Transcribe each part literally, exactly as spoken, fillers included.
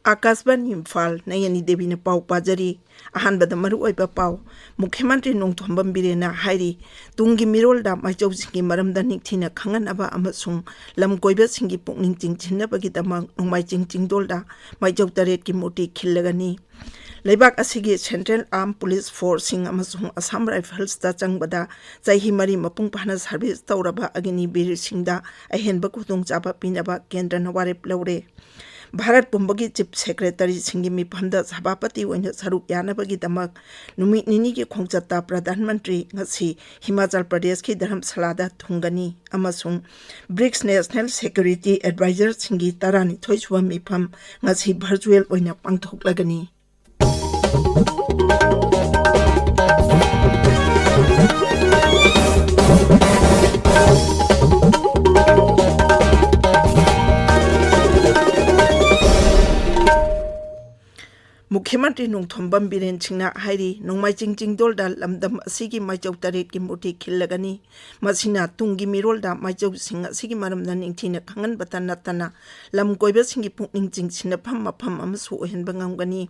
ꯑꯥꯀꯥꯁꯕꯥꯅꯤ ꯏꯝꯐꯥꯜ, ꯅꯌꯅꯤ ꯗꯦꯕꯤꯅ ꯄꯥꯎ ꯄꯥꯖꯔꯤ꯫ ꯑꯍꯥꯟꯕꯗ ꯃꯔꯨꯑꯣꯏꯕ ꯄꯥꯎ꯫ ꯃꯨꯈ꯭ꯌ ꯃꯟꯇ꯭ꯔꯤ ꯅꯣꯡꯊꯣꯝꯕꯝ ꯕꯤꯔꯦꯟꯅ ꯍꯥꯏꯔꯤ, ꯇꯨꯡꯒꯤ ꯃꯤꯔꯣꯜꯗ ꯃꯥꯏꯆꯧꯁꯤꯡꯒꯤ ꯃꯔꯝꯗ ꯅꯤꯡꯊꯤꯅ ꯈꯪꯍꯟꯅꯕ ꯑꯃꯁꯨꯡ ꯂꯝ ꯀꯣꯏꯕꯁꯤꯡꯒꯤ ꯄꯨꯛꯅꯤꯡ ꯆꯤꯡꯁꯤꯟꯅꯕꯒꯤꯗꯃꯛ ꯅꯣꯡꯃꯥꯏꯖꯤꯡ ꯆꯤꯡꯗꯣꯜꯗ ꯃꯥꯏꯆꯧ ꯇꯔꯦꯠꯀꯤ ꯃꯨꯔꯇꯤ ꯈꯤꯜꯂꯒꯅꯤ꯫ ꯂꯩꯕꯥꯛ ꯑꯁꯤꯒꯤ ꯁꯦꯟꯇ꯭ꯔꯦꯜ ꯑꯥꯔꯝ ꯄꯨꯂꯤꯁ ꯐꯣꯔꯁꯁꯤꯡ ꯑꯃꯁꯨꯡ ꯑꯁꯥꯝ ꯔꯥꯏꯐꯜꯁꯇ ꯆꯪꯕꯗ ꯆꯍꯤ ꯃꯔꯤ ꯃꯄꯨꯡ ꯐꯥꯅ ꯁꯥꯔꯚꯤꯁ ꯇꯧꯔꯕ ꯑꯒꯅꯤꯕꯤꯔꯁꯤꯡꯗ ꯑꯍꯦꯟꯕ ꯈꯨꯗꯣꯡꯆꯥꯕ ꯄꯤꯅꯕ ꯀꯦꯟꯗ꯭ꯔꯅ ꯋꯥꯔꯦꯞ ꯂꯧꯔꯦ꯫ ꯚꯥꯔꯠ ꯄꯨꯝꯕꯒꯤ ꯆꯤꯐ ꯁꯦꯀ꯭ꯔꯦꯇꯔꯤꯁꯤꯡꯒꯤ ꯃꯤꯐꯝꯗ ꯁꯚꯥꯄꯇꯤ ꯑꯣꯏꯅ ꯁꯔꯨꯛ ꯌꯥꯅꯕꯒꯤꯗꯃꯛ ꯅꯨꯃꯤꯠ ꯅꯤꯅꯤꯒꯤ ꯈꯣꯡꯆꯠꯇ ꯄ꯭ꯔꯙꯥꯟ ꯃꯟꯇ꯭ꯔꯤ ꯉꯁꯤ ꯍꯤꯃꯥꯆꯜ ꯄ꯭ꯔꯗꯦꯁꯀꯤ ꯙꯔꯝꯁꯥꯂꯥꯗ ꯊꯨꯡꯒꯅꯤ ꯑꯃꯁꯨꯡ ꯕ꯭ꯔꯤꯛꯁ ꯅꯦꯁꯅꯦꯜ ꯁꯦꯀ꯭ꯌꯨꯔꯤꯇꯤ ꯑꯦꯗꯚꯥꯏꯖꯔꯁꯤꯡꯒꯤ ꯇꯔꯥꯅꯤꯊꯣꯏꯁꯨꯕ ꯃꯤꯐꯝ ꯉꯁꯤ ꯚꯔꯆꯨꯑꯦꯜ ꯑꯣꯏꯅ ꯄꯥꯡꯊꯣꯛꯂꯒꯅꯤ꯫ ꯃꯨꯈ꯭ꯌ ꯃꯟꯇ꯭ꯔꯤ ꯅꯣꯡꯊꯣꯝꯕꯝ ꯕꯤꯔꯦꯟ ꯁꯤꯡꯅ ꯍꯥꯏꯔꯤ, ꯅꯣꯡꯃꯥꯏꯖꯤꯡ ꯆꯤꯡꯗꯣꯜꯗ ꯂꯝꯗꯝ ꯑꯁꯤꯒꯤ ꯃꯥꯏꯆꯧ ꯇꯔꯦꯠꯀꯤ ꯃꯨꯔꯇꯤ ꯈꯤꯜꯂꯒꯅꯤ꯫ ꯃꯁꯤꯅ ꯇꯨꯡꯒꯤ ꯃꯤꯔꯣꯜꯗ ꯃꯥꯏꯆꯧꯁꯤꯡ ꯑꯁꯤꯒꯤ ꯃꯔꯝꯗ ꯅꯤꯡꯊꯤꯅ ꯈꯪꯍꯟꯕꯇ ꯅꯠꯇꯅ ꯂꯝ ꯀꯣꯏꯕꯁꯤꯡꯒꯤ ꯄꯨꯛꯅꯤꯡ ꯆꯤꯡꯁꯤꯟꯅꯐꯝ ꯃꯐꯝ ꯑꯃꯁꯨ ꯑꯣꯏꯍꯟꯕ ꯉꯝꯒꯅꯤ꯫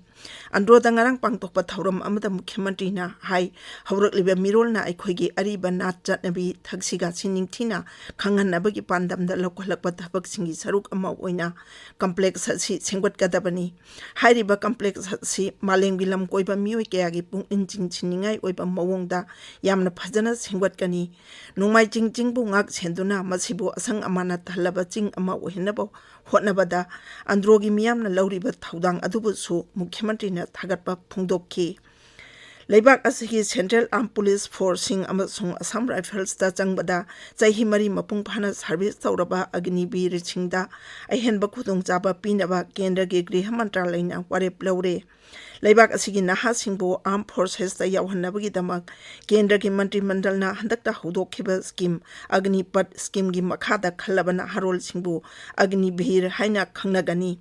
ꯑꯟꯗ꯭ꯔꯣꯗ ꯉꯔꯥꯡ ꯄꯥꯡꯊꯣꯛꯄ ꯊꯧꯔꯝ ꯑꯃꯗ ꯃꯨꯈ꯭ꯌ ꯃꯟꯇ꯭ꯔꯤꯅ ꯍꯥꯏ, ꯍꯧꯔꯛꯂꯤꯕ ꯃꯤꯔꯣꯜꯅ ꯑꯩꯈꯣꯏꯒꯤ ꯑꯔꯤꯕ ꯅꯥꯠ ꯆꯠꯅꯕꯤ ꯊꯛꯁꯤ ꯈꯥꯁꯤ ꯅꯤꯡꯊꯤꯅ ꯈꯪꯍꯟꯅꯕꯒꯤ ꯄꯥꯟꯗꯝꯗ ꯂꯧꯈꯠꯂꯛꯄ ꯊꯕꯛꯁꯤꯡꯒꯤ ꯁꯔꯨꯛ ꯑꯃ ꯑꯣꯏꯅ ꯀꯝꯄ꯭ꯂꯦꯛꯁ ꯑꯁꯤ ꯁꯦꯝꯒꯠꯀꯗꯕꯅꯤ꯫ ꯍꯥꯏꯔꯤꯕ ꯀꯝꯄ꯭ꯂꯦꯛꯁ ꯑꯁꯤ ꯃꯥꯂꯦꯝꯒꯤ ꯂꯝ ꯀꯣꯏꯕ ꯃꯤꯑꯣꯏ ꯀꯌꯥꯒꯤ ꯄꯨꯛꯅꯤꯡ ꯆꯤꯡꯁꯤꯟꯅꯤꯡꯉꯥꯏ ꯑꯣꯏꯕ ꯃꯑꯣꯡꯗ ꯌꯥꯝꯅ ꯐꯖꯅ ꯁꯦꯝꯒꯠꯀꯅꯤ꯫ ꯅꯣꯡꯃꯥꯏꯖꯤꯡ ꯆꯤꯡꯕꯨ ꯉꯥꯛ ꯁꯦꯟꯗꯨꯅ ꯃꯁꯤꯕꯨ ꯑꯁꯪ ꯑꯃꯥꯟꯅ ꯊꯜꯂꯕ ꯆꯤꯡ ꯑꯃ ꯑꯣꯏꯍꯟꯅꯕ ꯍꯣꯠꯅꯕꯗ ꯑꯟꯗ꯭ꯔꯣꯒꯤ ꯃꯤꯌꯥꯝꯅ ꯂꯧꯔꯤꯕ ꯊꯧꯗꯥꯡ ꯑꯗꯨꯕꯨꯁꯨ ꯃꯨꯈ꯭ꯌ ꯃꯟꯇ꯭ꯔꯤꯅ ꯊꯥꯒꯠꯄ ꯐꯣꯡꯗꯣꯛꯈꯤ꯫ ꯂꯩꯕꯥꯛ ꯑꯁꯤꯒꯤ ꯁꯦꯟꯇ꯭ꯔꯦꯜ ꯑꯥꯔꯝ ꯄꯨꯂꯤꯁ ꯐꯣꯔꯁꯁꯤꯡ ꯑꯃꯁꯨꯡ ꯑꯁꯥꯝ ꯔꯥꯏꯐꯜꯁꯇ ꯆꯪꯕꯗ ꯆꯍꯤ ꯃꯔꯤ ꯃꯄꯨꯡ ꯐꯥꯅ ꯁꯥꯔꯚꯤꯁ ꯇꯧꯔꯕ ꯑꯒꯅꯤꯕꯤꯔꯁꯤꯡꯗ ꯑꯍꯦꯟꯕ ꯈꯨꯗꯣꯡꯆꯥꯕ ꯄꯤꯅꯕ ꯀꯦꯟꯗ꯭ꯔꯒꯤ ꯒ꯭ꯔꯤꯍ ꯃꯟꯇ꯭ꯔꯥꯂꯌꯅ ꯋꯥꯔꯦꯞ ꯂꯧꯔꯦ꯫ ꯂꯩꯕꯥꯛ ꯑꯁꯤꯒꯤ ꯅꯍꯥꯁꯤꯡꯕꯨ ꯑꯥꯔꯝ ꯐꯣꯔꯁꯦꯁꯇ ꯌꯥꯎꯍꯟꯅꯕꯒꯤꯗꯃꯛ ꯀꯦꯟꯗ꯭ꯔꯒꯤ ꯃꯟꯇ꯭ꯔꯤ ꯃꯟꯗꯜꯅ ꯍꯟꯗꯛꯇ ꯍꯧꯗꯣꯛꯈꯤꯕ ꯁ꯭ꯀꯤꯝ ꯑꯒꯅꯤꯄꯠ ꯁ꯭ꯀꯤꯝꯒꯤ ꯃꯈꯥꯗ ꯈꯜꯂꯕ ꯅꯍꯥꯔꯣꯜꯁꯤꯡꯕꯨ ꯑꯒꯅꯤꯚꯤꯔ ꯍꯥꯏꯅ ꯈꯪꯅꯒꯅꯤ꯫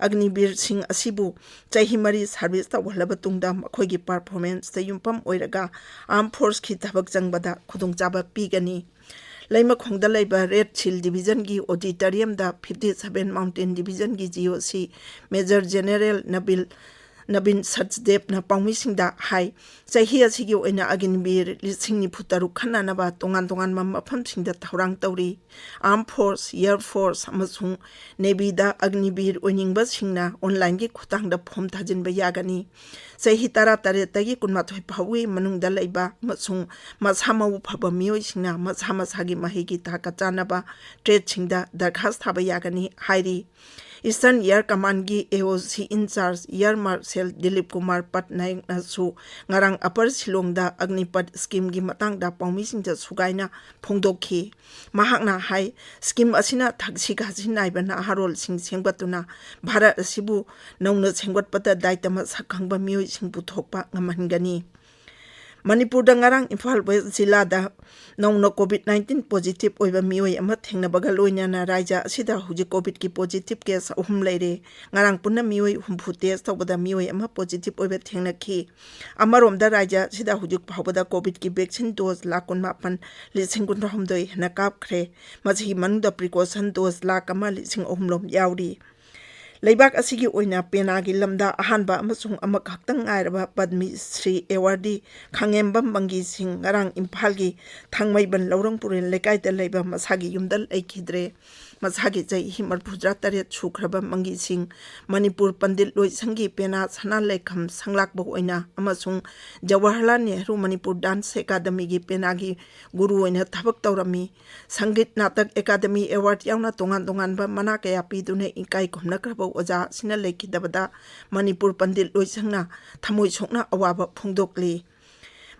ꯑꯒꯅꯤꯚꯤꯔꯁꯤꯡ ꯑꯁꯤꯕꯨ ꯆꯍꯤ ꯃꯔꯤ ꯁꯥꯔꯚꯤꯁ ꯇꯧꯍꯜꯂꯕ ꯇꯨꯡꯗ ꯃꯈꯣꯏꯒꯤ ꯄꯔꯐꯣꯔꯃꯦꯟꯁꯇ ꯌꯨꯝꯐꯝ ꯑꯣꯏꯔꯒ ꯑꯥꯔꯝ ꯐꯣꯔꯁꯀꯤ ꯊꯕꯛ ꯆꯪꯕꯗ ꯈꯨꯗꯣꯡꯆꯥꯕ ꯄꯤꯒꯅꯤ꯫ ꯂꯩꯃꯈꯣꯡꯗ ꯂꯩꯕ ꯔꯦꯗ ꯁꯤꯜ ꯗꯤꯕꯤꯖꯟꯒꯤ ꯑꯣꯗꯤꯇꯣꯔꯤꯌꯝꯗ fifty seven Mountain Divisionꯒꯤ G O C Major General ꯅꯕꯤꯜ ꯅꯕꯤꯟ ꯁꯆꯗꯦꯕꯅ ꯄꯥꯎꯃꯤꯁꯤꯡꯗ ꯍꯥꯏ, ꯆꯍꯤ ꯑꯁꯤꯒꯤ ꯑꯣꯏꯅ ꯑꯒꯅꯤꯕꯤꯔ ꯂꯤꯁꯤꯡ ꯅꯤꯐꯨ ꯇꯔꯨꯛ ꯈꯟꯅꯅꯕ ꯇꯣꯉꯥꯟ ꯇꯣꯉꯥꯟꯕ ꯃꯐꯝꯁꯤꯡꯗ ꯊꯧꯔꯥꯡ ꯇꯧꯔꯤ꯫ ꯑꯥꯔꯝ ꯐꯣꯔꯁ, ꯑꯦꯌꯔ ꯐꯣꯔꯁ ꯑꯃꯁꯨꯡ ꯅꯦꯚꯤꯗ ꯑꯒꯅꯤꯕꯤꯔ ꯑꯣꯏꯅꯤꯡꯕꯁꯤꯡꯅ ꯑꯣꯟꯂꯥꯏꯟꯒꯤ ꯈꯨꯠꯊꯥꯡꯗ ꯐꯣꯝ ꯊꯥꯖꯤꯟꯕ ꯌꯥꯒꯅꯤ꯫ ꯆꯍꯤ ꯇꯔꯥꯇꯔꯦꯠꯇꯒꯤ ꯀꯨꯟꯃꯥꯊꯣꯏ ꯐꯥꯎꯕꯒꯤ ꯃꯅꯨꯡꯗ ꯂꯩꯕ ꯑꯃꯁꯨꯡ ꯃꯁꯥ ꯃꯎ ꯐꯕ ꯃꯤꯑꯣꯏꯁꯤꯡꯅ ꯃꯁꯥ ꯃꯁꯥꯒꯤ ꯃꯍꯩꯒꯤ ꯊꯥꯛꯀ ꯆꯥꯟꯅꯕ ꯇ꯭ꯔꯦꯗꯁꯤꯡꯗ ꯗꯔꯈꯥꯁ ꯊꯥꯕ ꯌꯥꯒꯅꯤ ꯍꯥꯏꯔꯤ꯫ Eastern Air Commandꯒꯤ A O C in charge Air Marshal Dilip Kumar ꯄꯠꯅꯥꯌꯛꯅꯁꯨ ꯉꯔꯥꯡ ꯑꯄꯔ ꯁꯤꯂꯣꯡꯗ ꯑꯒꯅꯤꯄꯠ ꯁ꯭ꯀꯤꯝꯒꯤ ꯃꯇꯥꯡꯗ ꯄꯥꯎꯃꯤꯁꯤꯡꯗ ꯁꯨꯒꯥꯏꯅ ꯐꯣꯡꯗꯣꯛꯈꯤ꯫ ꯃꯍꯥꯛꯅ ꯍꯥꯏ, ꯁ꯭ꯀꯤꯝ ꯑꯁꯤꯅ ꯊꯛꯁꯤ ꯈꯥꯁꯤ ꯅꯥꯏꯕ ꯅꯍꯥꯔꯣꯜꯁꯤꯡ ꯁꯦꯝꯒꯠꯇꯨꯅ ꯚꯥꯔꯠ ꯑꯁꯤꯕꯨ ꯅꯧꯅ ꯁꯦꯝꯒꯠꯄꯗ ꯗꯥꯏꯇ ꯃꯁꯛ ꯈꯪꯕ ꯃꯤꯑꯣꯏꯁꯤꯡ ꯄꯨꯊꯣꯛꯄ ꯉꯝꯍꯟꯒꯅꯤ꯫ ꯃꯅꯤꯄꯨꯔꯗ ꯉꯔꯥꯡ ꯏꯝꯐꯥꯜ ꯋꯦꯁ ꯖꯤꯂꯥꯗ ꯅꯧꯅ COVID nineteen positive ꯑꯣꯏꯕ ꯃꯤꯑꯣꯏ ꯑꯃ ꯊꯦꯡꯅꯕꯒ ꯂꯣꯏꯅꯅ ꯔꯥꯏꯖ꯭ꯌ ꯑꯁꯤꯗ ꯍꯧꯖꯤꯛ COVIDꯀꯤ positive case ꯑꯍꯨꯝ ꯂꯩꯔꯦ꯫ ꯉꯔꯥꯡ ꯄꯨꯟꯅ ꯃꯤꯑꯣꯏ ꯍꯨꯝꯐꯨ test ꯇꯧꯕꯗ ꯃꯤꯑꯣꯏ ꯑꯃ positive ꯑꯣꯏꯕ ꯊꯦꯡꯅꯈꯤ꯫ ꯑꯃꯔꯣꯝꯗ ꯔꯥꯏꯖ꯭ꯌ ꯑꯁꯤꯗ ꯍꯧꯖꯤꯛ ꯐꯥꯎꯕꯗ COVIDꯀꯤ vaccine dose ꯂꯥꯈ ꯀꯨꯟꯃꯥꯄꯟ ꯂꯤꯁꯤꯡ ꯀꯨꯟꯊ꯭ꯔꯥꯍꯨꯝꯗꯣꯏ ꯍꯦꯟꯅ ꯀꯥꯞꯈ꯭ꯔꯦ꯫ ꯃꯁꯤꯒꯤ ꯃꯅꯨꯡꯗ precaution dose ꯂꯥꯈ ꯑꯃ ꯂꯤꯁꯤꯡ ꯑꯍꯨꯝ ꯂꯣꯝ ꯌꯥꯎꯔꯤ꯫ ꯂꯩꯕꯥꯛ ꯑꯁꯤꯒꯤ ꯑꯣꯏꯅ ꯄꯦꯅꯥꯒꯤ ꯂꯝꯗ ꯑꯍꯥꯟꯕ ꯑꯃꯁꯨꯡ ꯑꯃꯈꯛꯇꯪ ꯉꯥꯏꯔꯕ ꯄꯗꯃ ꯁ꯭ꯔꯤ ꯑꯦꯋꯥꯔꯗꯤ ꯈꯥꯉꯦꯝꯕꯝ ꯃꯪꯒꯤ ꯁꯤꯡ ꯉꯔꯥꯡ ꯏꯝꯐꯥꯜꯒꯤ ꯊꯥꯡꯃꯩꯕꯟ ꯂꯧꯔꯪ ꯄꯨꯔꯦꯜ ꯂꯩꯀꯥꯏꯗ ꯂꯩꯕ ꯃꯁꯥꯒꯤ ꯌꯨꯝꯗ ꯂꯩꯈꯤꯗ꯭ꯔꯦ꯫ ꯃꯁꯥꯒꯤ ꯆꯍꯤ ꯃꯔꯤꯐꯨꯇꯔꯥ ꯇꯔꯦꯠ ꯁꯨꯈ꯭ꯔꯕ ꯃꯪꯒꯤ ꯁꯤꯡ ꯃꯅꯤꯄꯨꯔ ꯄꯟꯗꯤꯠ ꯂꯣꯏꯁꯪꯒꯤ ꯄꯦꯅꯥ ꯁꯅꯥ ꯂꯩꯈꯝ ꯁꯪꯂꯥꯛꯄ ꯑꯣꯏꯅ ꯑꯃꯁꯨꯡ ꯖꯋꯥꯍꯔꯂꯥꯜ ꯅꯦꯍꯔꯨ ꯃꯅꯤꯄꯨꯔ ꯗꯥꯟꯁ ꯑꯦꯀꯥꯗꯃꯤꯒꯤ ꯄꯦꯅꯥꯒꯤ ꯒꯨꯔꯨ ꯑꯣꯏꯅ ꯊꯕꯛ ꯇꯧꯔꯝꯃꯤ꯫ ꯁꯪꯒꯤꯠ ꯅꯥꯇꯛ ꯑꯦꯀꯥꯗꯃꯤ ꯑꯦꯋꯥꯔꯗ ꯌꯥꯎꯅ ꯇꯣꯉꯥꯟ ꯇꯣꯉꯥꯟꯕ ꯃꯅꯥ ꯀꯌꯥ ꯄꯤꯗꯨꯅ ꯏꯀꯥꯏ ꯈꯨꯝꯅꯈ꯭ꯔꯕ ꯑꯣꯖꯥ ꯑꯁꯤꯅ ꯂꯩꯈꯤꯗꯕꯗ ꯃꯅꯤꯄꯨꯔ ꯄꯟꯗꯤꯠ ꯂꯣꯏꯁꯪꯅ ꯊꯃꯣꯏ ꯁꯣꯛꯅ ꯑꯋꯥꯕ ꯐꯣꯡꯗꯣꯛꯂꯤ꯫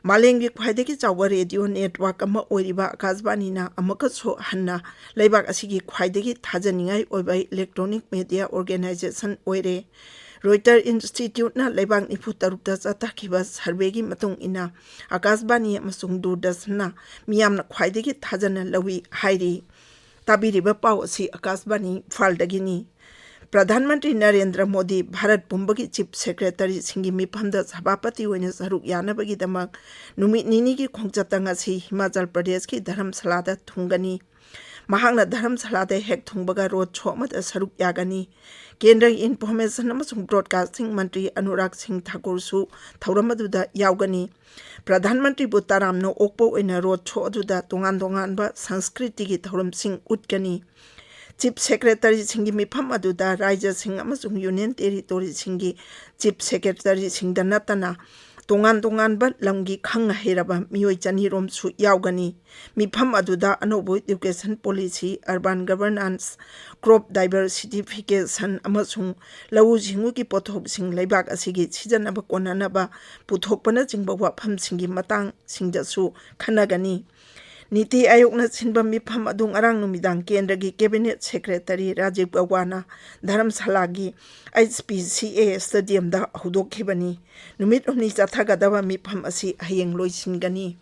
ꯃꯥꯂꯦꯝꯒꯤ ꯈ꯭ꯋꯥꯏꯗꯒꯤ ꯆꯥꯎꯕ ꯔꯦꯗꯤꯑꯣ ꯅꯦꯠꯋꯥꯔꯛ ꯑꯃ ꯑꯣꯏꯔꯤꯕ ꯑꯀꯥꯁꯕꯥꯅꯤꯅ ꯑꯃꯨꯛꯀꯁꯨ ꯍꯟꯅ ꯂꯩꯕꯥꯛ ꯑꯁꯤꯒꯤ ꯈ꯭ꯋꯥꯏꯗꯒꯤ ꯊꯥꯖꯅꯤꯡꯉꯥꯏ ꯑꯣꯏꯕ electronic media organization ꯑꯣꯏꯔꯦ꯫ ꯔꯣꯏꯇꯔ ꯏꯟꯁꯇꯤꯇ꯭ꯌꯨꯠꯅ ꯂꯩꯕꯥꯛ ꯅꯤꯐꯨ ꯇꯔꯨꯛꯇ ꯆꯠꯊꯈꯤꯕ ꯁꯔꯚꯦꯒꯤ ꯃꯇꯨꯡ ꯏꯟꯅ ꯑꯀꯥꯁꯕꯥꯅꯤ ꯑꯃꯁꯨꯡ ꯗꯨꯔꯗꯔꯁꯟꯅ ꯃꯤꯌꯥꯝꯅ ꯈ꯭ꯋꯥꯏꯗꯒꯤ ꯊꯥꯖꯅ ꯂꯧꯏ ꯍꯥꯏꯔꯤ꯫ ꯇꯥꯕꯤꯔꯤꯕ ꯄꯥꯎ ꯑꯁꯤ ꯑꯀꯥꯁꯕꯥꯅꯤ ꯏꯝꯐꯥꯜꯗꯒꯤꯅꯤ꯫ ꯄ꯭ꯔꯙꯥꯟ ꯃꯟꯇ꯭ꯔꯤ ꯅꯔꯦꯟꯗ꯭ꯔ ꯃꯣꯗꯤ ꯚꯥꯔꯠ ꯄꯨꯝꯕꯒꯤ ꯆꯤꯐ ꯁꯦꯀ꯭ꯔꯦꯇꯔꯤꯁꯤꯡꯒꯤ ꯃꯤꯐꯝꯗ ꯁꯚꯥꯄꯇꯤ ꯑꯣꯏꯅ ꯁꯔꯨꯛ ꯌꯥꯅꯕꯒꯤꯗꯃꯛ ꯅꯨꯃꯤꯠ ꯅꯤꯅꯤꯒꯤ ꯈꯣꯡꯆꯠꯇ ꯉꯁꯤ ꯍꯤꯃꯥꯆꯜ ꯄ꯭ꯔꯗꯦꯁꯀꯤ ꯙꯔꯝꯁꯥꯂꯥꯗ ꯊꯨꯡꯒꯅꯤ꯫ ꯃꯍꯥꯛꯅ ꯙꯔꯝꯁꯥꯂꯥꯗ ꯍꯦꯛ ꯊꯨꯡꯕꯒ ꯔꯣꯗ ꯁꯣ ꯑꯃꯗ ꯁꯔꯨꯛ ꯌꯥꯒꯅꯤ꯫ ꯀꯦꯟꯗ꯭ꯔꯒꯤ ꯏꯟꯐꯣꯔꯃꯦꯁꯟ ꯑꯃꯁꯨꯡ ꯕ꯭ꯔꯣꯗꯀꯥꯁꯇꯤꯡ ꯃꯟꯇ꯭ꯔꯤ ꯑꯅꯨꯔꯥꯒ ꯁꯤꯡ ꯊꯥꯀꯨꯔꯁꯨ ꯊꯧꯔꯝ ꯑꯗꯨꯗ ꯌꯥꯎꯒꯅꯤ꯫ ꯄ꯭ꯔꯙꯥꯟ ꯃꯟꯇ꯭ꯔꯤꯕꯨ ꯇꯔꯥꯝꯅ ꯑꯣꯛꯄ ꯑꯣꯏꯅ ꯔꯣꯗ ꯁꯣ ꯑꯗꯨꯗ ꯇꯣꯉꯥꯟ ꯇꯣꯉꯥꯟꯕ ꯁꯪꯁꯀ꯭ꯔꯤꯇꯤꯒꯤ ꯊꯧꯔꯝꯁꯤꯡ ꯎꯠꯀꯅꯤ꯫ ꯆꯤꯐ ꯁꯦꯀ꯭ꯔꯦꯇꯔꯤꯁꯤꯡꯒꯤ ꯃꯤꯐꯝ ꯑꯗꯨꯗ ꯔꯥꯖ꯭ꯌꯁꯤꯡ ꯑꯃꯁꯨꯡ ꯌꯨꯅꯤꯌꯟ ꯇꯦꯔꯤꯇꯣꯔꯤꯁꯤꯡꯒꯤ ꯆꯤꯐ ꯁꯦꯀ꯭ꯔꯦꯇꯔꯤꯁꯤꯡꯗ ꯅꯠꯇꯅ ꯇꯣꯉꯥꯟ ꯇꯣꯉꯥꯟꯕ ꯂꯝꯒꯤ ꯈꯪ ꯍꯩꯔꯕ ꯃꯤꯑꯣꯏ ꯆꯅꯤꯔꯣꯝꯁꯨ ꯌꯥꯎꯒꯅꯤ꯫ ꯃꯤꯐꯝ ꯑꯗꯨꯗ ꯑꯅꯧꯕ education policy, urban governance, crop diversification ꯑꯃꯁꯨꯡ ꯂꯧꯎ ꯁꯤꯡꯎꯒꯤ ꯄꯣꯠꯊꯣꯛꯁꯤꯡ ꯂꯩꯕꯥꯛ ꯑꯁꯤꯒꯤ ꯁꯤꯖꯤꯟꯅꯕ ꯀꯣꯟꯅꯅꯕ ꯄꯨꯊꯣꯛꯄꯅꯆꯤꯡꯕ ꯋꯥꯐꯝꯁꯤꯡꯒꯤ ꯃꯇꯥꯡꯁꯤꯡꯗꯁꯨ ꯈꯟꯅꯒꯅꯤ꯫ ꯅꯤꯇꯤ ꯑꯥꯌꯣꯒꯅ ꯁꯤꯟꯕ ꯃꯤꯐꯝ ꯑꯗꯨ ꯉꯔꯥꯡ ꯅꯨꯃꯤꯗꯥꯡ ꯀꯦꯟꯗ꯭ꯔꯒꯤ cabinet secretary Rajiv ꯒꯧꯕꯥꯅ ꯙꯔꯝꯁꯥꯂꯥꯒꯤ H P ꯁꯤ ꯑꯦ ꯁ꯭ꯇꯦꯗꯤꯌꯝꯗ ꯍꯧꯗꯣꯛꯈꯤꯕꯅꯤ꯫ ꯅꯨꯃꯤꯠ ꯍꯨꯝꯅꯤ ꯆꯠꯊꯒꯗꯕ ꯃꯤꯐꯝ ꯑꯁꯤ ꯍꯌꯦꯡ ꯂꯣꯏꯁꯤꯟꯒꯅꯤ꯫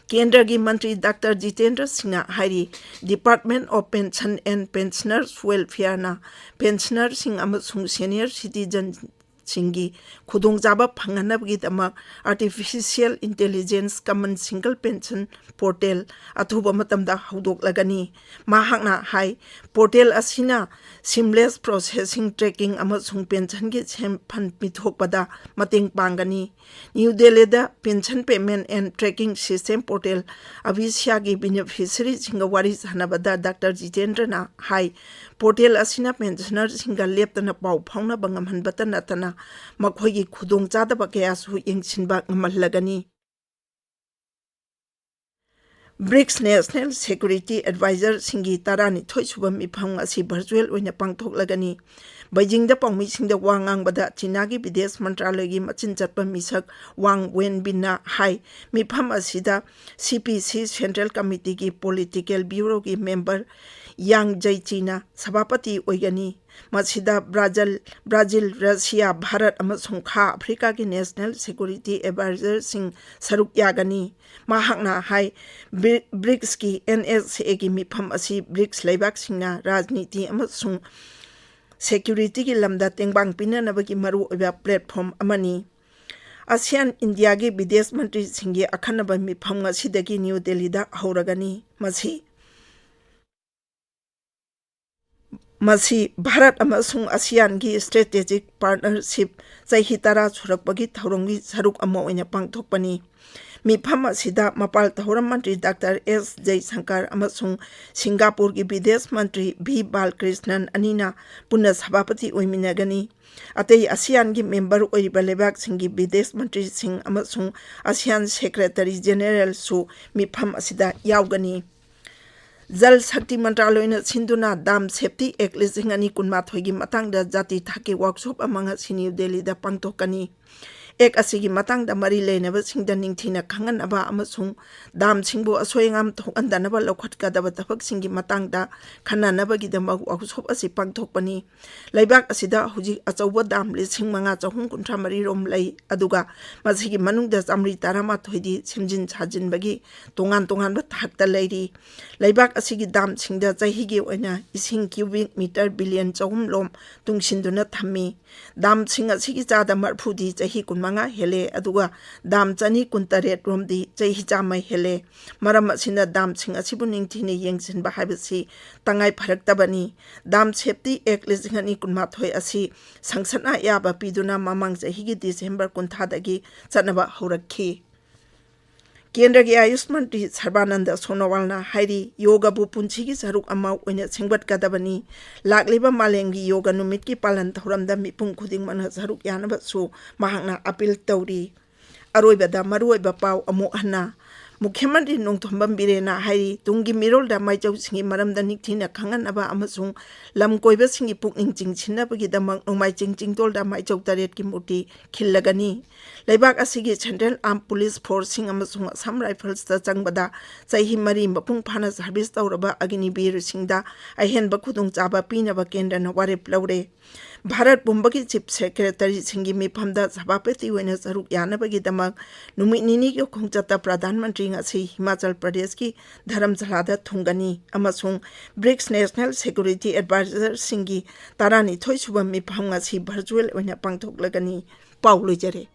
ꯀꯦꯟꯗ꯭ꯔꯒꯤ ꯃꯟꯇ꯭ꯔꯤ ꯗꯥꯛꯇꯔ ꯖꯤꯇꯦꯟꯗ꯭ꯔ ꯁꯤꯡꯅ ꯍꯥꯏꯔꯤ, Department of Pension and Pensioners Welfareꯅ ꯄꯦꯟꯁꯅꯔꯁꯤꯡ ꯑꯃꯁꯨꯡ ꯁꯦꯅꯤꯌꯔ ꯁꯤꯇꯤꯖꯟꯁꯤꯡꯒꯤ ꯈꯨꯗꯣꯡꯆꯥꯕ ꯐꯪꯍꯟꯅꯕꯒꯤꯗꯃꯛ Artificial Intelligence Common Single Pension Portal ꯑꯊꯨꯕ ꯃꯇꯝꯗ ꯍꯧꯗꯣꯛꯂꯒꯅꯤ꯫ ꯃꯍꯥꯛꯅ ꯍꯥꯏ, ꯄꯣꯔꯇꯦꯜ ꯑꯁꯤꯅ seamless processing, tracking ꯑꯃꯁꯨꯡ ꯄꯦꯟꯁꯟꯒꯤ ꯁꯦꯟꯐꯝ ꯄꯤꯊꯣꯛꯄꯗ ꯃꯇꯦꯡ ꯄꯥꯡꯒꯅꯤ꯫ ꯅ꯭ꯌꯨ ꯗꯦꯜꯂꯤꯗ Pension Payment and Tracking System Portal, ꯑꯚꯤꯁ꯭ꯌꯥꯒꯤ ꯕꯦꯅꯤꯐꯤꯁꯔꯤꯁꯤꯡꯒ ꯋꯥꯔꯤ ꯁꯥꯟꯅꯕꯗ ꯗꯥꯛꯇꯔ ꯖꯤꯇꯦꯟꯗ꯭ꯔꯅ ꯍꯥꯏ, ꯄꯣꯔꯇꯦꯜ ꯑꯁꯤꯅ ꯄꯦꯟꯁꯅꯔꯁꯤꯡꯒ ꯂꯦꯞꯇꯅ ꯄꯥꯎ ꯐꯥꯎꯅꯕ ꯉꯝꯍꯟꯕꯇ ꯅꯠꯇꯅ ꯃꯈꯣꯏꯒꯤ ꯈꯨꯗꯣꯡꯆꯥꯗꯕ ꯀꯌꯥꯁꯨ ꯌꯦꯡꯁꯤꯟꯕ ꯉꯝꯍꯜꯂꯒꯅꯤ꯫ ꯕ꯭ꯔꯤꯛꯁ National Security Advisorꯁꯤꯡꯒꯤ ꯇꯔꯥꯅꯤꯊꯣꯏ ꯁꯨꯕ ꯃꯤꯐꯝ ꯑꯁꯤ ꯚꯔꯆꯨꯑꯦꯜ ꯑꯣꯏꯅ ꯄꯥꯡꯊꯣꯛꯂꯒꯅꯤ꯫ ꯕꯩꯖꯤꯡꯗ ꯄꯥꯎꯃꯤꯁꯤꯡꯗ ꯋꯥ ꯉꯥꯡꯕꯗ ꯆꯤꯅꯥꯒꯤ ꯕꯤꯗꯦꯁ ꯃꯟꯇ꯭ꯔꯥꯂꯌꯒꯤ ꯃꯆꯤꯟ ꯆꯠꯄ ꯃꯤꯁꯛ ꯋꯥꯡ ꯋꯦꯟꯕꯤꯟꯅ ꯍꯥꯏ, ꯃꯤꯐꯝ ꯑꯁꯤꯗ ꯁꯤ ꯄꯤ ꯁꯤ Central Committeeꯒꯤ Political Bureauꯒꯤ member ꯌꯥꯡ ꯖꯩꯆꯤꯅ ꯁꯚꯥꯄꯇꯤ ꯑꯣꯏꯒꯅꯤ꯫ ꯃꯁꯤꯗ ꯕ꯭ꯔꯥꯖꯤꯜ, ꯕ꯭ꯔꯥꯖꯤꯜ, ꯔꯁꯤꯌꯥ, ꯚꯥꯔꯠ ꯑꯃꯁꯨꯡ ꯈꯥ ꯑꯐ꯭ꯔꯤꯀꯥꯒꯤ ꯅꯦꯁꯅꯦꯜ ꯁꯦꯀ꯭ꯌꯨꯔꯤꯇꯤ ꯑꯦꯗꯚꯥꯏꯖꯔꯁꯤꯡ ꯁꯔꯨꯛ ꯌꯥꯒꯅꯤ꯫ ꯃꯍꯥꯛꯅ ꯍꯥꯏ, ꯕ꯭ꯔꯤ-, ꯕ꯭ꯔꯤꯛꯁꯀꯤ, ꯑꯦꯟ ꯑꯦꯁ ꯑꯦꯒꯤ ꯃꯤꯐꯝ ꯑꯁꯤ ꯕ꯭ꯔꯤꯛꯁ ꯂꯩꯕꯥꯛꯁꯤꯡꯅ ꯔꯥꯖꯅꯤꯇꯤ ꯑꯃꯁꯨꯡ ꯁꯦꯀ꯭ꯌꯨꯔꯤꯇꯤꯒꯤ ꯂꯝꯗ ꯇꯦꯡꯕꯥꯡ ꯄꯤꯅꯅꯕꯒꯤ ꯃꯔꯨꯑꯣꯏꯕ ꯄ꯭ꯂꯦꯠꯐꯣꯝ ꯑꯃꯅꯤ꯫ ꯑꯁꯤꯌꯥꯟ ꯏꯟꯗꯤꯌꯥꯒꯤ ꯕꯤꯗꯦꯁ ꯃꯟꯇ꯭ꯔꯤꯁꯤꯡꯒꯤ ꯑꯈꯟꯅꯕ ꯃꯤꯐꯝ ꯉꯁꯤꯗꯒꯤ ꯅ꯭ꯌꯨ ꯗꯦꯜꯂꯤꯗ ꯍꯧꯔꯒꯅꯤ꯫ ꯃꯁꯤ, ꯃꯁꯤ ꯚꯥꯔꯠ ꯑꯃꯁꯨꯡ ꯑꯁꯤꯌꯥꯟꯒꯤ ꯁ꯭ꯇ꯭ꯔꯦꯇꯦꯖꯤꯛ ꯄꯥꯔꯠꯅꯔꯁꯤꯞ ꯆꯍꯤ ꯇꯔꯥ ꯁꯨꯔꯛꯄꯒꯤ ꯊꯧꯔꯝꯒꯤ ꯁꯔꯨꯛ ꯑꯃ ꯑꯣꯏꯅ ꯄꯥꯡꯊꯣꯛꯄꯅꯤ꯫ ꯃꯤꯐꯝ ꯑꯁꯤꯗ ꯃꯄꯥꯜ ꯊꯧꯔꯝ ꯃꯟꯇ꯭ꯔꯤ ꯗꯥꯛꯇꯔ ꯑꯦꯁ ꯖꯩꯁꯪꯀꯔ ꯑꯃꯁꯨꯡ ꯁꯤꯡꯒꯥꯄꯨꯔꯒꯤ ꯕꯤꯗꯦꯁ ꯃꯟꯇ꯭ꯔꯤ ꯚꯤ ꯕꯥꯂꯀ꯭ꯔꯤꯁꯅꯟ ꯑꯅꯤꯅ ꯄꯨꯟꯅ ꯁꯚꯥꯄꯇꯤ ꯑꯣꯏꯃꯤꯟꯅꯒꯅꯤ꯫ ꯑꯇꯩ ꯑꯁꯤꯌꯥꯟꯒꯤ ꯃꯦꯝꯕꯔ ꯑꯣꯏꯔꯤꯕ ꯂꯩꯕꯥꯛꯁꯤꯡꯒꯤ ꯕꯤꯗꯦꯁ ꯃꯟꯇ꯭ꯔꯤꯁꯤꯡ ꯑꯃꯁꯨꯡ ꯑꯁꯤꯌꯥꯟ ꯁꯦꯀ꯭ꯔꯦꯇꯔꯤ ꯖꯦꯅꯦꯔꯦꯜꯁꯨ ꯃꯤꯐꯝ ꯑꯁꯤꯗ ꯌꯥꯎꯒꯅꯤ꯫ ꯖꯜ ꯁꯛꯇꯤ ꯃꯟꯇ꯭ꯔꯥꯂꯣꯏꯅ ꯁꯤꯟꯗꯨꯅ ꯗꯥꯝ ꯁꯦꯐꯇꯤ ꯑꯦꯛ ꯂꯤꯁꯤꯡ ꯑꯅꯤ ꯀꯨꯟꯃꯥꯊꯣꯏꯒꯤ ꯃꯇꯥꯡꯗ ꯖꯥꯇꯤ ꯊꯥꯛꯀꯤ ꯋꯥꯛꯁꯣꯞ ꯑꯃ ꯉꯁꯤ ꯅ꯭ꯌꯨ ꯗꯦꯜꯂꯤꯗ ꯄꯥꯡꯊꯣꯛꯀꯅꯤ꯫ ꯑꯦꯛ ꯑꯁꯤꯒꯤ ꯃꯇꯥꯡꯗ ꯃꯔꯤ ꯂꯩꯅꯕꯁꯤꯡꯗ ꯅꯤꯡꯊꯤꯅ ꯈꯪꯍꯟꯅꯕ ꯑꯃꯁꯨꯡ ꯗꯥꯝꯁꯤꯡꯕꯨ ꯑꯁꯣꯏ ꯑꯉꯥꯝ ꯊꯣꯛꯍꯟꯗꯅꯕ ꯂꯧꯈꯠꯀꯗꯕ ꯊꯕꯛꯁꯤꯡꯒꯤ ꯃꯇꯥꯡꯗ ꯈꯟꯅꯅꯕꯒꯤꯗꯃꯛ ꯋꯥꯛꯁꯣꯞ ꯑꯁꯤ ꯄꯥꯡꯊꯣꯛꯄꯅꯤ꯫ ꯂꯩꯕꯥꯛ ꯑꯁꯤꯗ ꯍꯧꯖꯤꯛ ꯑꯆꯧꯕ ꯗꯥꯝ ꯂꯤꯁꯤꯡ ꯃꯉꯥ ꯆꯍꯨꯝ ꯀꯨꯟꯊ꯭ꯔꯥ ꯃꯔꯤ ꯔꯣꯝ ꯂꯩ, ꯑꯗꯨꯒ ꯃꯁꯤꯒꯤ ꯃꯅꯨꯡꯗ ꯆꯥꯃꯔꯤ ꯇꯔꯥꯃꯥꯊꯣꯏꯗꯤ ꯁꯦꯝꯖꯤꯟ ꯁꯥꯖꯤꯟꯕꯒꯤ ꯇꯣꯉꯥꯟ ꯇꯣꯉꯥꯟꯕ ꯊꯥꯛꯇ ꯂꯩꯔꯤ꯫ ꯂꯩꯕꯥꯛ ꯑꯁꯤꯒꯤ ꯗꯥꯝꯁꯤꯡꯗ ꯆꯍꯤꯒꯤ ꯑꯣꯏꯅ ꯏꯁꯤꯡ ꯀ꯭ꯌꯨꯕꯤꯛ ꯃꯤꯇꯔ ꯕꯤꯂꯤꯌꯟ ꯆꯍꯨꯝ ꯂꯣꯝ ꯇꯨꯡꯁꯤꯟꯗꯨꯅ ꯊꯝꯃꯤ꯫ ꯗꯥꯝꯁꯤꯡ ꯑꯁꯤꯒꯤ ꯆꯥꯗ ꯃꯔꯐꯨꯗꯤ ꯆꯍꯤ ꯀꯨꯟꯃꯉꯥ ꯍꯦꯜꯂꯦ, ꯑꯗꯨꯒ ꯗꯥꯝ ꯆꯅꯤ ꯀꯨꯟꯇꯔꯦꯠ ꯔꯣꯝꯗꯤ ꯆꯍꯤ ꯆꯥꯝꯃ ꯍꯦꯜꯂꯦ꯫ ꯃꯔꯝ ꯑꯁꯤꯅ ꯗꯥꯝꯁꯤꯡ ꯑꯁꯤꯕꯨ ꯅꯤꯡꯊꯤꯅ ꯌꯦꯡꯁꯤꯟꯕ ꯍꯥꯏꯕꯁꯤ ꯇꯉꯥꯏ ꯐꯔꯛꯇꯕꯅꯤ꯫ ꯗꯥꯝ ꯁꯦꯐꯇꯤ ꯑꯦꯛ ꯂꯤꯁꯤꯡ ꯑꯅꯤ ꯀꯨꯟꯃꯥꯊꯣꯏ ꯑꯁꯤ ꯁꯪꯁꯠꯅ ꯑꯌꯥꯕ ꯄꯤꯗꯨꯅ ꯃꯃꯥꯡ ꯆꯍꯤꯒꯤ ꯗꯤꯁꯦꯝꯕꯔ ꯀꯨꯟꯊ꯭ꯔꯥꯗꯒꯤ ꯆꯠꯅꯕ ꯍꯧꯔꯛꯈꯤ꯫ ꯀꯦꯟꯗ꯭ꯔꯒꯤ ꯑꯌꯨꯁ ꯃꯟꯇ꯭ꯔꯤ ꯁꯔꯕꯥꯅꯟꯗ ꯁꯣꯅꯣꯋꯥꯜꯅ ꯍꯥꯏꯔꯤ, ꯌꯣꯒꯕꯨ ꯄꯨꯟꯁꯤꯒꯤ ꯁꯔꯨꯛ ꯑꯃ ꯑꯣꯏꯅ ꯁꯦꯝꯒꯠꯀꯗꯕꯅꯤ꯫ ꯂꯥꯛꯂꯤꯕ ꯃꯥꯂꯦꯝꯒꯤ ꯌꯣꯒ ꯅꯨꯃꯤꯠꯀꯤ ꯄꯥꯂꯟ ꯊꯧꯔꯝꯗ ꯃꯤꯄꯨꯝ ꯈꯨꯗꯤꯡꯃꯛꯅ ꯁꯔꯨꯛ ꯌꯥꯅꯕꯁꯨ ꯃꯍꯥꯛꯅ ꯑꯄꯤꯜ ꯇꯧꯔꯤ꯫ ꯑꯔꯣꯏꯕꯗ ꯃꯔꯨꯑꯣꯏꯕ ꯄꯥꯎ ꯑꯃꯨꯛ ꯍꯟꯅ꯫ ꯃꯨꯈ꯭ꯌ ꯃꯟꯇ꯭ꯔꯤ ꯅꯣꯡꯊꯣꯝꯕꯝ ꯕꯤꯔꯦꯟꯅ ꯍꯥꯏꯔꯤ, ꯇꯨꯡꯒꯤ ꯃꯤꯔꯣꯜꯗ ꯃꯥꯏꯆꯧꯁꯤꯡꯒꯤ ꯃꯔꯝꯗ ꯅꯤꯡꯊꯤꯅ ꯈꯪꯍꯟꯅꯕ ꯑꯃꯁꯨꯡ ꯂꯝ ꯀꯣꯏꯕꯁꯤꯡꯒꯤ ꯄꯨꯛꯅꯤꯡ ꯆꯤꯡꯁꯤꯟꯅꯕꯒꯤꯗꯃꯛ ꯅꯣꯡꯃꯥꯏꯖꯤꯡ ꯆꯤꯡꯗꯣꯜꯗ ꯃꯥꯏꯆꯧ ꯇꯔꯦꯠꯀꯤ ꯃꯨꯔꯇꯤ ꯈꯤꯜꯂꯒꯅꯤ꯫ ꯂꯩꯕꯥꯛ ꯑꯁꯤꯒꯤ Central Armed Police Forceꯁꯤꯡ ꯑꯃꯁꯨꯡ Assam Riflesꯇ ꯆꯪꯕꯗ ꯆꯍꯤ ꯃꯔꯤ ꯃꯄꯨꯡ ꯐꯥꯅ service ꯇꯧꯔꯕ ꯑꯒꯅꯤꯕꯤꯔꯁꯤꯡꯗ ꯑꯍꯦꯟꯕ ꯈꯨꯗꯣꯡꯆꯥꯕ ꯄꯤꯅꯕ ꯀꯦꯟꯗ꯭ꯔꯅ ꯋꯥꯔꯦꯞ ꯂꯧꯔꯦ꯫ ꯚꯥꯔꯠ ꯄꯨꯝꯕꯒꯤ Chief Secretaryꯁꯤꯡꯒꯤ ꯃꯤꯐꯝꯗ ꯁꯚꯥꯄꯇꯤ ꯑꯣꯏꯅ ꯁꯔꯨꯛ ꯌꯥꯅꯕꯒꯤꯗꯃꯛ ꯅꯨꯃꯤꯠ ꯅꯤꯅꯤꯒꯤ ꯈꯣꯡꯆꯠꯇ ꯄ꯭ꯔꯙꯥꯟ ꯃꯟꯇ꯭ꯔꯤ ꯉꯁꯤ ꯍꯤꯃꯥꯆꯜ ꯄ꯭ꯔꯗꯦꯁꯀꯤ ꯙꯔꯝꯁꯂꯥꯗ ꯊꯨꯡꯒꯅꯤ ꯑꯃꯁꯨꯡ BRICS National Security Advisorꯁꯤꯡꯒꯤ ꯇꯔꯥꯅꯤꯊꯣꯏ ꯁꯨꯕ ꯃꯤꯐꯝ ꯉꯁꯤ virtual ꯑꯣꯏꯅ ꯄꯥꯡꯊꯣꯛꯂꯒꯅꯤ꯫ ꯄꯥꯎ ꯂꯣꯏꯖꯔꯦ꯫